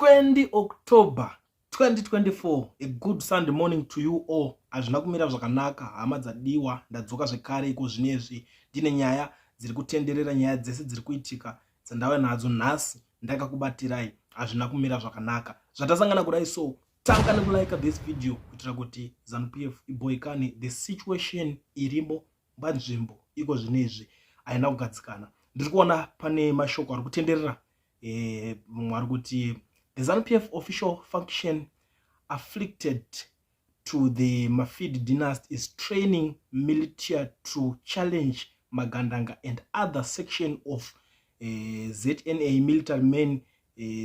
20 October 2024, a good Sunday morning to you all. Hazvina kumira zvakanaka, hama dzadiwa. Ndadzoka zvekare iko zvinezvi ndine nyaya dziri kutenderera, nyaya dzese dziri kuitika dzandauya nadzo nhasi ndakakubatirai. Hazvina kumira zvakanaka zvatasangana kudai, so tanga nekulike this video kuitira kuti ZANU PF iboikane. The situation irimo panzvimbo iko zvinezvi haina kugadzikana. Ndiri kuona pane mashoko ari kutenderera. Mumwe ari kuti the ZANU PF official function afflicted to the Mafidi dynasty is training militia to challenge Magandanga and other section of ZNA military men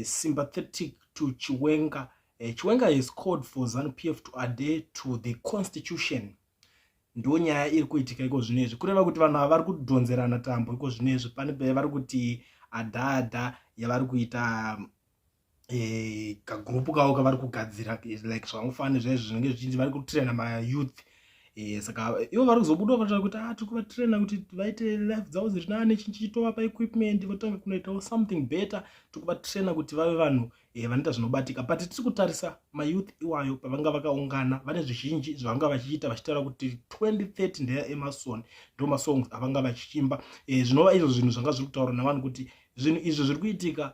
sympathetic to Chiwenga. Chiwenga has called for ZANU PF to adhere to the constitution. Ndo nyaya iri kuitika iko zvinezvi, kureva kuti vanhu ava vari kudhonzerana tambo iko zvinezvi. Pane vari kuti adhaadha yavari kuita kagurupu kavo kavari kugadzira, like zvavangofanira zvaizvo zvinenge zvichinzi vari kutraina mayouth. Saka ivo vari kuzobuda vataura kuti, ah, tiri kuvatraina kuti vaite life dzavo dziri nane, chichitovapa equipment, votanga kunoitawo something better. Tiri kuvatraina kuti vave vanhu vanoita zvinobatika. But tiri kutarisa mayouth iwayo pavanga vakaungana, vane zvizhinji zvavanga vachiita, vachitaura kuti 2030 ndeyaEmmerson. Ndo masongs avanga vachiimba, zvinova izvo zvinhu zvanga zviri kutaurwa navanhu kuti zvinhu izvi zviri kuitika,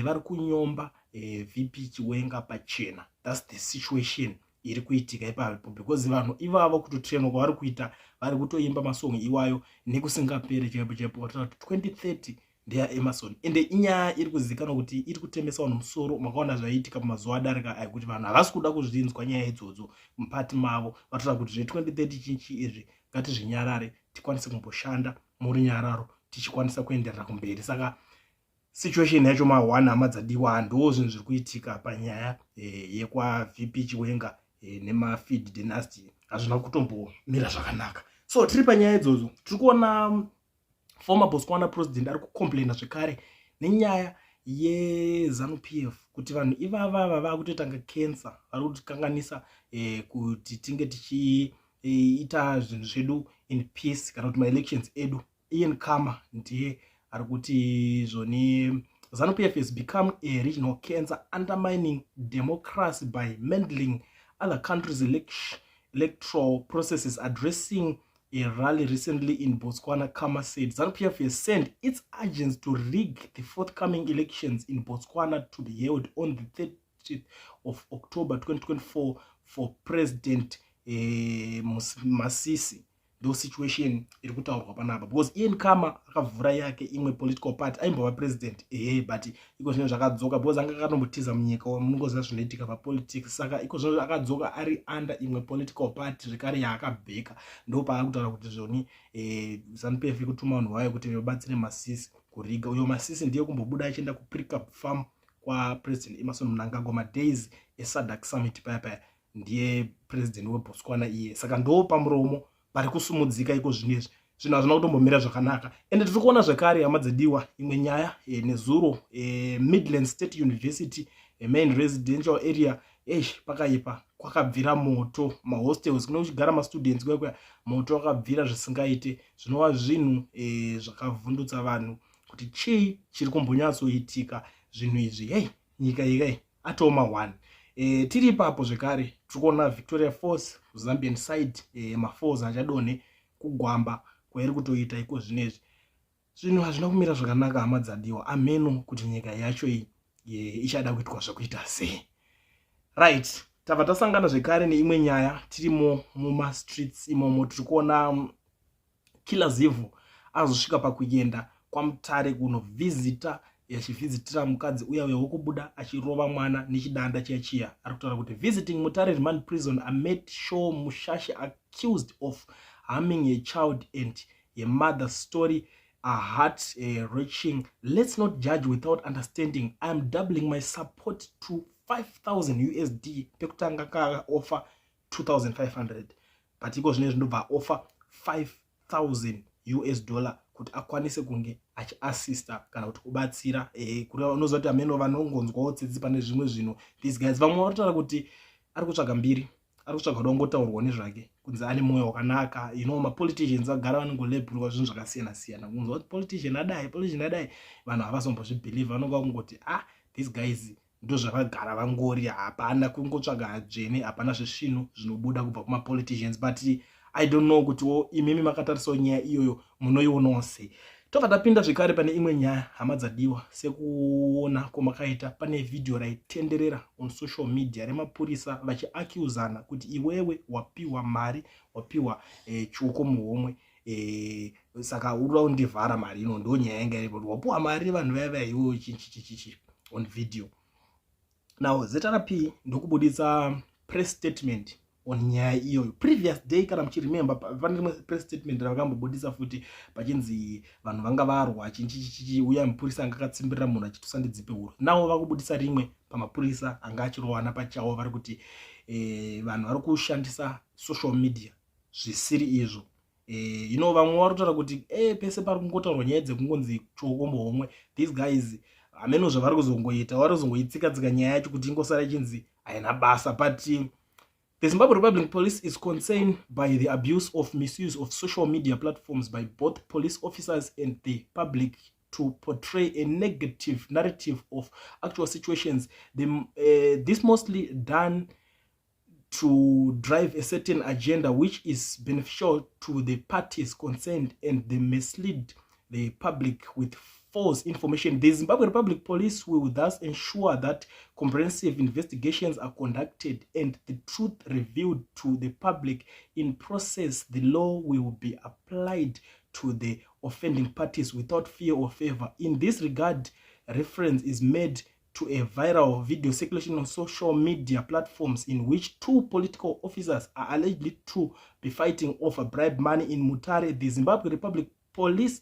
vari kunyomba VP Chiwenga pachena. That's the situation iri kuitika ipapo, because vanhu ivavo kutotrainwa kwavari kuita, vari kutoimba masong iwayo nekusingaperi chaipo chaipo, vataura kuti 2030 ndeyaEmmerson. Ende inyaya iri kuzivikanwa kuti iri kutemesa vanhu musoro. Makaona zvaiitika pamazuva adarika aya kuti vanhu havasi kuda kuzvinzwa nyaya idzodzo mupati mavo. Vataura kuti zve2030 chinchi izvi ngatizvinyarare, tikwanise kumboshanda murunyararo, tichikwanisa kuenderera kumberi. Saka situation yacho ma1, hama dzadiwa, ndo zvinhu zviri kuitika panyaya yekwaVP Chiwenga nemaFeed dynasty. Hazvina kutombomira zvakanaka. So tiri panyaya idzodzo, tiri kuona former Botswana president ari kucomplaina zvekare nenyaya yeZANU PF, kuti vanhu ivavava vakutoitanga cancer, vari kutikanganisa kuti tinge tichiita zvinhu zvedu in peace, kana kuti maelections edu. Ian Khama ndiye ari kuti zvoni ZANU PF has become a regional cancer, undermining democracy by meddling other countries' electoral processes. Addressing a rally recently in Botswana, Khama said ZANU PF has sent its agents to rig the forthcoming elections in Botswana to be held on the 30th of October 2024 for President Masisi. Ndo situation iri kutaurwa panapa, because Ian Khama akavhura yake imwe political party. Aimbova president, ehe, but iko zvino zvakadzoka because anga akatombotiza munyika. Munongoziva zvinoitika papolitics. Saka iko zvino akadzoka ari under imwe political party zvekare yaakabheka. Ndo paari kutaura kuti zvoni ZANU PF ikutuma vanhu vayo kuti vabatsire Masisi kuriga. Uyo Masisi ndiye kumbobuda achienda kuPrecabe Farm kwaPresident Emmerson Mnangagwa madays eSADC summit paya paya. Ndiye president weBotswana iye. Saka ndo pamuromo pari kusumudzika iko zvinezvi. Zvinhu hazvina kutombomira zvakanaka. Ende tiri kuona zvekare, hama dzediwa, imwe nyaya nezuro, Midland State University main residential area. Eish, pakaipa, kwakabvira moto. Mahostels kune kuchigara mastudents kuya kuya, moto wakabvira zvisingaite, zvinova zvinhu zvakavhundutsa vanhu kuti chii chiri kumbonyatsoitika zvinhu izvi. Hei, nyika ikai atoma one. Tiri ipapo zvekare, tiri kuona Victoria Falls, Zambian side, mafalls achadonhe kugwamba kwairi kutoita iko zvinezvi. Zvinhu hazvina kumira zvakanaka, hama dzadiwa. Ameno kuti nyika yacho iyi ichada kuitwa zvekuita sei. Right, tabva tasangana zvekare neimwe nyaya tirimo mumastreets imomo. Tiri kuona Killer Zivhu azosvika pakuenda kwaMutare kunovhizita, achivhizitira mukadzi uya uya wekubuda achirova mwana nechidanda chiya chiya. Ari kutaura kuti visiting Mutare Remand Prison, I met Show Mushashi, accused of harming a child, and a mother story are heart wrenching. Let's not judge without understanding. I am doubling my support to 5000 USD. Pekutanga kaoffer 2500, but iko zvine zvindobva offer 5000 US dollar kuti akwanise kunge achiassista kana kuti kubatsira. Unoziva kuti ameno vanongonzwawo tsitsi pane zvimwe zvinhu. These guys, vamwe vari kutaura kuti ari kutsvaga mbiri, ari kutsvaga kuda kungotaurwa nezvake kunzi ane mwoyo wakanaka. Mapoliticians vagara vanongolabelwa zvinhu zvakasiyana siyana, kunzwa kuti politician adai, politician adai. Vanhu havazombozvibelieve, vanonga kungoti, ah, these guys. Ndozvavagara vangori, hapana kungotsvaga dzvene, hapana zvisvinu zvinobuda kubva kumapoliticians. But I don't know kutiwo imimi makatarisawo nyaya iyoyo munoionawo sei. Tobva tapinda zvekare pane imwe nyaya, hama dzadiwa. Sekuona kwamakaita, pane vhidhiyo raitenderera on social media remapurisa vachiaccusana kuti iwewe wapiwa mari, wapiwa chioko muhomwe, saka uri kuda kundivhara mari ino. Ndo nyaya yanga iripo, kuti wapiwa mari vanhu vaya vaya, iwewe chichichichichi on video. Now ZRP ndokubuditsa press statement on nyaya iyoyo. Previous day, kana muchiremember, pane rimwe press statement ravakambobudisa futi pachinzi vanhu vanga varwa chinchichichi, uya mupurisa anga akatsimbirira munhu achiti usandidzipe huro. Navo vakubudisa rimwe pamapurisa anga achirowana pachawo, vari kuti vanhu vari kushandisa social media zvisiri izvo. Vamwe vari kutaura kuti pese pari kungotaurwa nyaya dzekungonzi chioko muhomwe, these guys hameno zvavari kuzongoita, vari kuzongoitsika tsika nyaya yacho kuti ingosara ichinzi haina basa. But the Zimbabwe Republic Police is concerned by the abuse of misuse of social media platforms by both police officers and the public to portray a negative narrative of actual situations. This mostly done to drive a certain agenda which is beneficial to the parties concerned and they mislead the public with false information. The Zimbabwe Republic Police will thus ensure that comprehensive investigations are conducted and the truth revealed to the public. In process, the law will be applied to the offending parties without fear or favor. In this regard, reference is made to a viral video circulation on social media platforms in which two political officers are allegedly to be fighting over bribe money in Mutare. The Zimbabwe Republic Police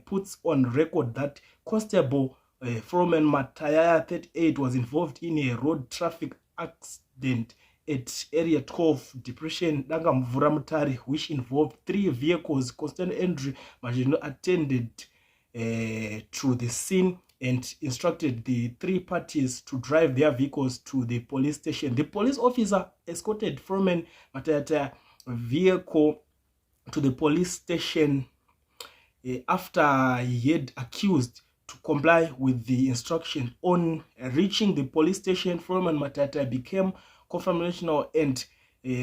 puts on record that Constable Froman Matayaya, 38, was involved in a road traffic accident at Area 12 Depression, Dangamvura, Mutare, which involved three vehicles. Constable Andrew Majino attended to the scene and instructed the three parties to drive their vehicles to the police station. The police officer escorted Froman Matayata vehicle to the police station after he had accused to comply with the instruction. On reaching the police station, Froman Matata became confrontational and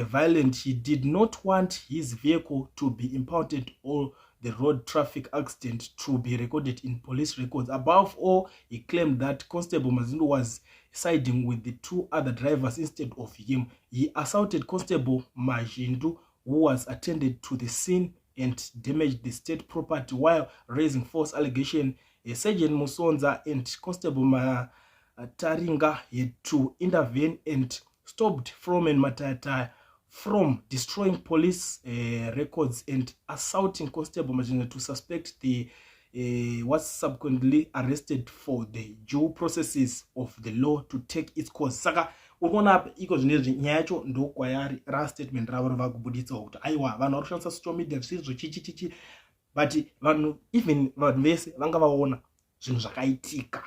violent. He did not want his vehicle to be impounded or the road traffic accident to be recorded in police records. Above all, he claimed that Constable Mazindu was siding with the two other drivers instead of him. He assaulted Constable Majindu, who was attended to the scene, and damaged the state property while raising false allegation. Sergeant Musonza and Constable Mataringa had to intervene and stopped Froman Matata from destroying police records and assaulting Constable Majindu to suspect the was subsequently arrested for the due processes of the law to take its course. Saka uri kuona apa iko zvinezvi nyaya yacho ndokwayari rastatement ravo rava kubuditsawo kuti aiwa, vanhu vari kushandisa social media zvisizvo, chichichichi. But vanhu, even vanhu vese vanga vaona zvinhu zvakaitika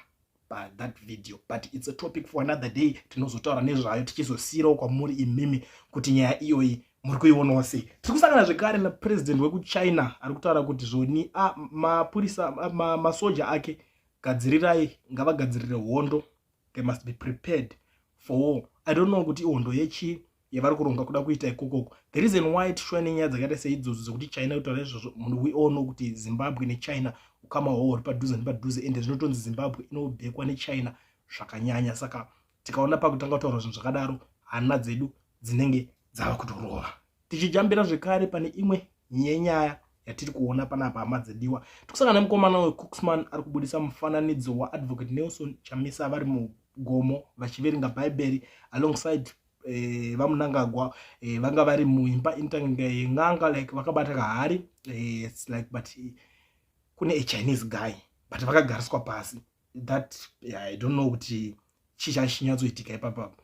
pathat video. But it's a topic for another day, tinozotaura nezvayo tichizosiyirawo kwamuri imimi kuti nyaya iyoyi muri kuionawo sei. Tiri kusangana zvekare napurezidendi wekuChina ari kutaura kuti zvoni mapurisa, masoja ake gadzirirai, ngavagadzirire hondo. They must be prepared for war. I don't know kuti ihondo yechii yavari kuronga kuda kuita ikokoko. The reason why tichiwa nenyaya dzakaita seidzodzo dzekuti China kutaura izvozvo, we all know kuti Zimbabwe neChina ukama hwavo huri padhuze nepadhuze, ende zvinotonzi Zimbabwe inobhekwa neChina zvakanyanya. Saka tikaona pakutanga kutaura zvinhu zvakadaro, hana dzedu dzinenge dzava kutorova. Tichijambira zvekare pane imwe yenyaya yatiri kuona panapa, hama dzediwa, tikusangana nemukomana weCooksman ari kubudisa mufananidzo waAdvocate Nelson Chamisa vari mugomo vachiverenga Bhaibheri alongside vaMnangagwa. Vanga vari muimba inoita yen'anga, like vakabata kahari, it's like, but kune a Chinese guy, but vakagariswa pasi. That, yeah, I don't know kuti chii chachinyatsoitika ipapapo.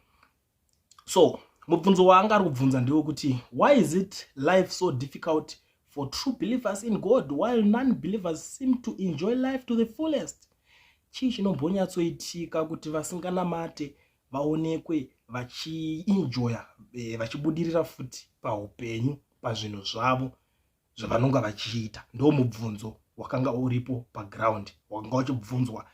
So mubvunzo waanga ari kubvunza ndewekuti, why is it life so difficult for true believers in God while non-believers seem to enjoy life to the fullest? Chii chinombonyatsoitika kuti vasinganamate vaonekwe vachienjoya, vachibudirira futi paupenyu, pazvinhu zvavo zvavanonga vachiita? Ndo mubvunzo wakanga uripo paground, wakanga uchibvunzwa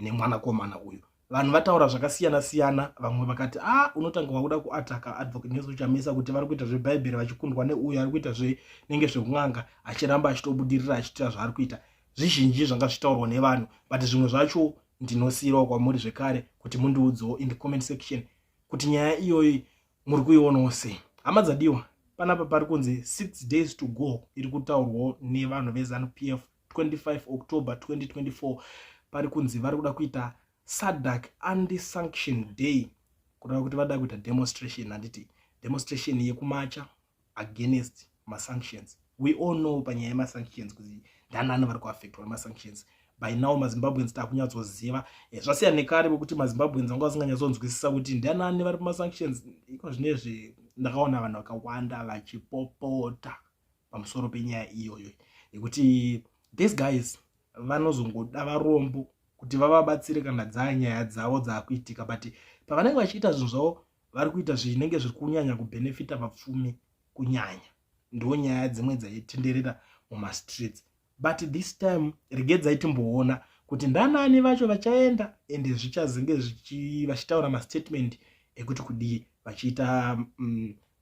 nemwanakomana uyu. Vanhu vataura zvakasiyana siyana. Vamwe vakati a ah, unotanga wakuda kuataka Advocate Nelson Chamisa kuti vari kuita zvebhaibheri vachikundwa neuyo ari kuita zvenenge zvekun'anga achiramba achitobudirira achiita zvaari kuita. Zvizhinji zvanga zvichitaurwa nevanhu, but zvimwe zvacho ndinosiyirawo kwamuri zvekare kuti mundiudzewo in the comment section kuti nyaya iyoyi muri kuionawo sei. Hama dzadiwa, panapa pari kunzi 6 days to go iri kutaurwawo nevanhu veZanu PF. 25 October 2024 pari kunzi vari kuda kuita SADC anti-sanction day, kureva kuti vada kuita demonstration, handiti? Demonstration yekumacha against masanctions. We all know panyaya yemasanctions kuti ndanani vari kuaffectwa nemasanctions. By now maZimbabweans takunyatsoziva. Zvasiyana nekare vekuti maZimbabweans vanga vasinganyatsonzwisisa kuti ndianani vari pamasanctions. Iko zvinezvi ndakaona vanhu vakawanda vachipopota pamusoro penyaya iyoyo yekuti these guys vanozongoda varombo kuti vavabatsire kana dzaa nyaya dzavo dzaakuitika, but pavanenge vachiita zvinhu zvavo vari kuita zvinenge zviri kunyanya kubhenefita vapfumi kunyanya. Ndo nyaya dzimwe dzaitenderera mumastreets, but this time regedzai timboona kuti ndanani vacho vachaenda ende zvichazenge vachitaura mastatement ekuti kudii vachiita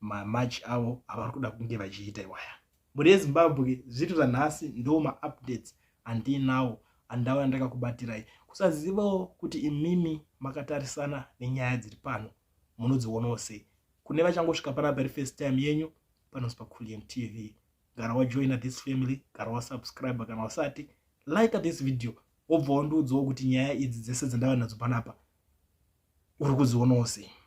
mamarch avo avari kuda kunge vachiita iwaya. Mhuri yeZimbabwe, zviri zvanhasi ndo maupdates andiinawo andauya ndakakubatirai. Kusazivawo kuti imimi makatarisana nenyaya dziri pano munodzionawo sei. Kune vachangosvika panapa iri first time yenyu panozi paCulian TV, gara wajoina this family, gara wasubscribe kana wasati, like this video, wobva wandiudzawo kuti nyaya idzi dzese dzandava nadzo panapa uri kudzionawo sei.